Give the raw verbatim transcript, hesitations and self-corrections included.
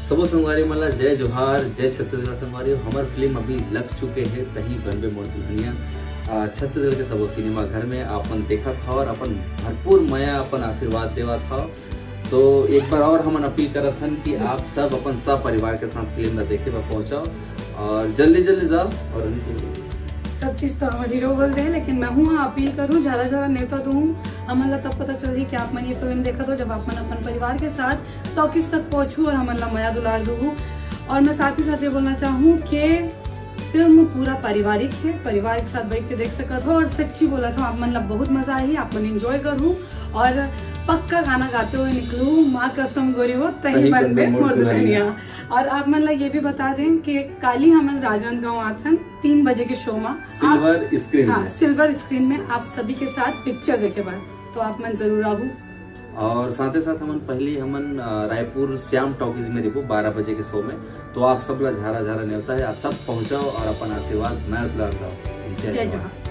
सबो संगवारी मन ला जय जोहार, जय छत्तीसगढ़ संगवारी। हमर फिल्म अभी लग चुके हे तहीं बनबे मोर दुल्हनिया। आ, छत्तीसगढ़ के सबो सिनेमा घर में आपन देखत हव और अपन भरपूर मया, अपन आशीर्वाद देवत हव। तो एक बार और हमन अपील करत हन कि आप सब अपन सपरिवार के साथ फिल्म ला देखे बर पहुंचव और जल्दी जल्दी जाव और सब चीज तो हमर हीरो बोल दे, लेकिन मैं हूँ अपील करूँ, झारा झारा नेवता दूँ। हमन ला तब पता चलही कि आप मन ये फिल्म देखत हो, जब आप मन अपन परिवार के साथ टॉकीज तक पहुँचू और हमन ला मया दुलार दूहू। और मैं साथ ही साथ ये बोलना चाहूँ कि फिल्म पूरा पारिवारिक है, परिवार के साथ बैठ के देख सकत हो और सच्ची बोलत हो, आप मन ला बहुत मजा आही, आप मन एंजॉय करहू और पक्का गाना गाते हुए निकलू, माँ कसम गोरी हो तहीं बनबे मोर दुल्हनिया। और आप मन ला ये भी बता दें कि काली हमन राजनांदगांव आथन तीन बजे के शो में। सिल्वर स्क्रीन हाँ, में। सिल्वर स्क्रीन में आप सभी के साथ पिक्चर देखे बर, तो आप मन जरूर आहू। और साथे साथ हमन पहले हमन, अ, रायपुर श्याम टॉकीज में रहबो बारह बजे के शो में। तो आप सब ला झारा झारा नेवता है, आप सब पहुंचव और अपन आशीर्वाद मया दुलार दव। जय जय जोहार। जोहार।